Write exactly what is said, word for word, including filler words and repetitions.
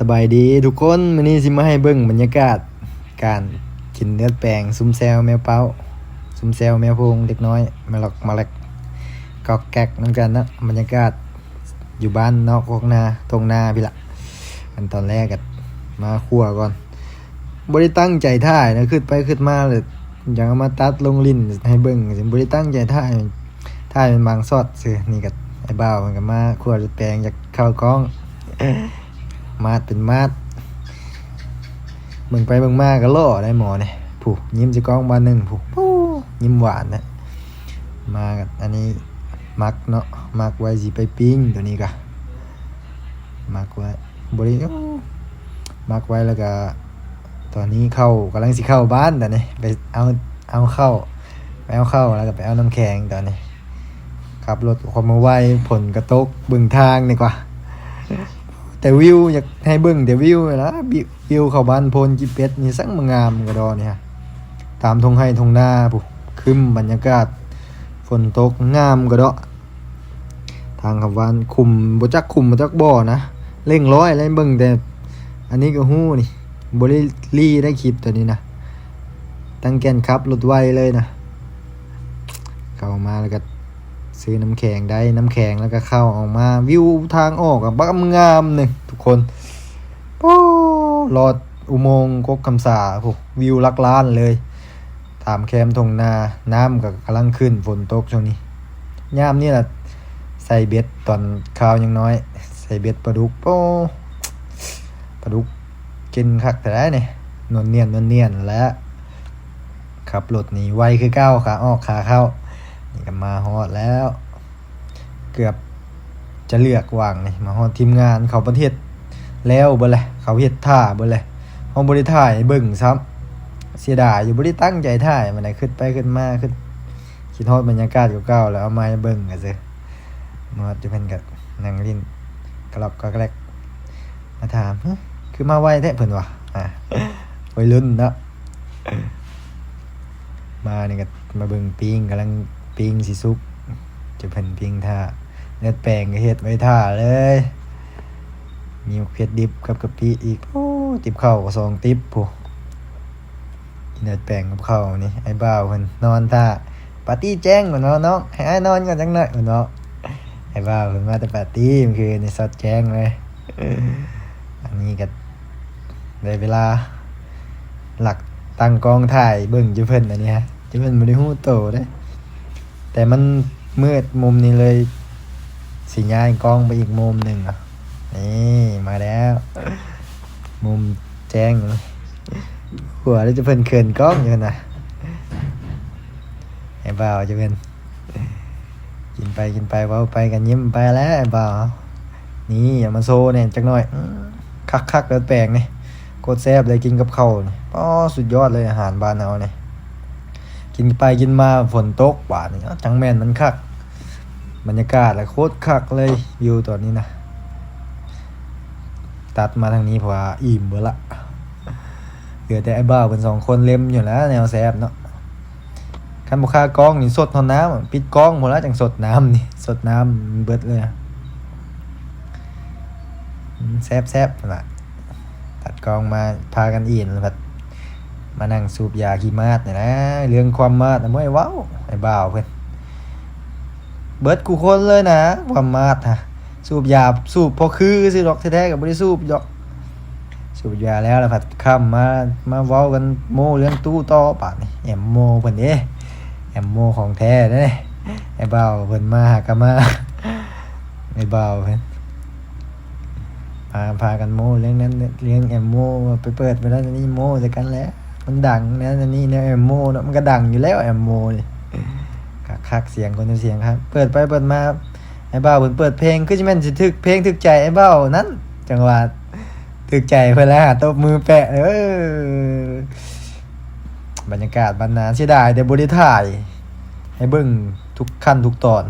สบายดีทุกคน มื้อนี้สิมาให้เบิ่งบรรยากาศการกินเลือดแปลง ซุมแซวแมวเป๊า ซุมแซวแมวโพงเด็กน้อย มาล็อกมาแลก ก๊อกแก๊กนำกันเนาะ บรรยากาศอยู่บ้านนอกคอกนา ท่งนาพี้ละ อันตอนแรกก็มาครัวก่อน บ่ได้ตั้งใจถ่ายนะ คิดไปคิดมาเลย อยากเอามาตัดลงลิ้นให้เบิ่ง บ่ได้ตั้งใจถ่าย ถ่ายเป็นบางช็อตซื่อ นี่ก็ไอ้บ่าวมันก็มาครัวเลือดแปลง อยากเข้ากล้อง มาดเป็นมาด เบิ่งไปเบิ่งมาก็หล่อได้หมอนี่ ผู้ ยิ้มใส่กล้องบานหนึ่ง ผู้ ปู๊ ยิ้มหวานนะ มากับอันนี้ หมักเนาะ หมักไว้สิไปปิ้ง ตัวนี้กะ หมักไว้ บ่ได้ หมักไว้แล้วก็ ตอนนี้เข้า กำลังสิเข้าบ้าน ตอนนี้ ไปเอา เอาเข้า ไปเอาเข้า แล้วก็ไปเอาน้ำแข็ง ตอนนี้ ขับรถความไว ฝนก็ตก เบิ่งทางนี่กว่า แต่วิวอยากให้เบิ่งแต่วิวนะ วิว วิวเข้าบ้านโพนจิเป็ดนี่ ซั้งมางามกะดอนี่ฮะ ตามท่งไฮ่ท่งนา ผู้ ครึ้มบรรยากาศ ฝนตก งามกะดอ ทางเข้าบ้าน คุ้ม บ่จักคุ้ม บ่จักบ่นะ เร่งร้อยเลย เบิ่งแต่ อันนี้ก็ฮู้นี่ บ่ได้รีได้คลิปตัวนี้นะ ตั้งแก่นขับรถไวเลยนะ เข้ามาแล้วก็ซื้อน้ำแข็ง ได้น้ำแข็งแล้วก็เข้าออกมา วิวทางออกอะบักงามนี่ทุกคน โอ้ ลอดอุโมงค์กกคำสา ผู้ วิวหลักล้านเลย ตามแคมท่งนา น้ำก็กำลังขึ้น ฝนตกช่วงนี้ ยามนี่ล่ะ ใส่เบ็ดตอนข้าวยังน้อย ใส่เบ็ดปลาดุก โอ้ ปลาดุกกินคักแต่ได้เนี่ย นวลเนียน นวลเนียนแล้ว ขับรถนี่ไวคือเก่า ขาออกขาเข้า นี่ก็มาฮอดแล้ว เกือบจะเลือกว่างนี่ มาฮอดทีมงานเขาประเทศแล้วเบิดแหละ เขาเฮ็ดท่าเบิดแหละ เฮาบ่ได้ถ่ายให้เบิ่งซ้ำ เสียดายอยู่ บ่ได้ตั้งใจถ่าย มันได้คิดไปคิดมา คิด คิดฮอดบรรยากาศเก่าๆ แล้วเอามาให้เบิ่งก็ซื่อ มาฮอดอยู่เพิ่นก็นั่งลิ้น กะลอกกอกแกลก มาถาม "หึ คือมาไวแท้" เพิ่นว่า อ่า วัยรุ่นเนาะ มานี่ก็มาเบิ่งปิ้ง กำลังปิ้งสิสุก จะเพิ่นปิ้งท่า เลือดแปลงก็เฮ็ดไว้ท่าเลย มีหมกเผ็ดดิบกับกะปิอีก โอ้ ติบข้าวก็สองติบพุ้น กินเลือดแปลงกับข้าวนี่ ไอ้บ่าวเพิ่นนอนท่า "ปาร์ตี้แจ้ง" เพิ่นว่า "น้อง ให้อ้ายนอนก่อนจักหน่อย" เพิ่นว่า ไอ้บ่าวเพิ่นมาแต่ปาร์ตี้เมื่อคืนนี่ ซอดแจ้งเลย อันนี้ก็ได้เวลา หลักตั้งกล้องถ่ายเบิ่งอยู่เพิ่นอันนี้ฮะ อยู่เพิ่นบ่ได้ฮู้โตเด้ แต่มันมืดมุมนี้เลย สิย้ายกล้องไปอีกมุมหนึ่งอ่ะ นี่มาแล้ว มุมแจ้ง หัวแล้วจะเพิ่นเขินกล้องอยู่นะ ไอ้บ่าวจะเพิ่น กินไปกินไป เว้าไปกันยิ้มไปแล้วไอ้บ่าว นี่เอามาโชว์เนี่ยจักหน่อย อืม คักๆ เลือดแปลงนี่ โคตรแซ่บเลยกินกับข้าวนี่ อ๋อ สุดยอดเลยอาหารบ้านเฮานี่ กินไปกินมาฝนตกบาดนี่ เอ้า จังแม่นมันคัก บรรยากาศละโคตรคักเลย วิวตอนนี้นะ ตัดมาทางนี้เพราะว่าอิ่มเบิดละ เหลือแต่ไอ้บ่าวเพิ่นสองคนเล็มอยู่แล้ว แนวแซ่บเนาะ คันบ่คากล้องนี่สดฮอดน้ำอะ ปิดกล้องหมดแล้วจังสดน้ำนี่ สดน้ำมันเบิดเลยอะ อืม แซ่บๆ นั่นล่ะ ตัดกล้องมาพากันอิ่มแล้วบัดมานั่งสูบยาขี้มาดนี่นะ เรื่องความมาดน่ะบ่ให้เว้า ไอ้บ่าวเพิ่น เบิดกูคนเลยนะ ความมาดฮะ สูบยา สูบพอคือซื่อดอก แท้ๆ ก็บ่ได้สูบดอก สูบยาแล้วแล้วผัดค่ำมา มาเว้ากันโม้เรื่องตู้ต่อบาดนี่ แอมโม้เพิ่นเด้ แอมโม้ของแท้เด้ ไอ้บ่าวเพิ่นมาหากะมา ไอ้บ่าวเพิ่น พา พากันโม้เรื่องนั้น เรื่องแอมโม้ ว่าไปเปิดไปแล้วนี่โม้ใส่กันแหละ มันดังนะ อันนี้แนวแอมโม้เนาะ มันก็ดังอยู่แล้วแอมโม้นี่ คักๆ เสียงคนเสียงคัก เปิดไปเปิดมา ไอ้บ่าวเพิ่นเปิดเพลง คือสิแม่นสิถึกเพลงถึกใจไอ้บ่าวนั้น จังหวะถึกใจเพิ่นแล้ว ตบมือแปะ เออ บรรยากาศบ้านนา เสียดายแต่บ่ได้ถ่ายให้เบิ่งทุกขั้นทุกตอน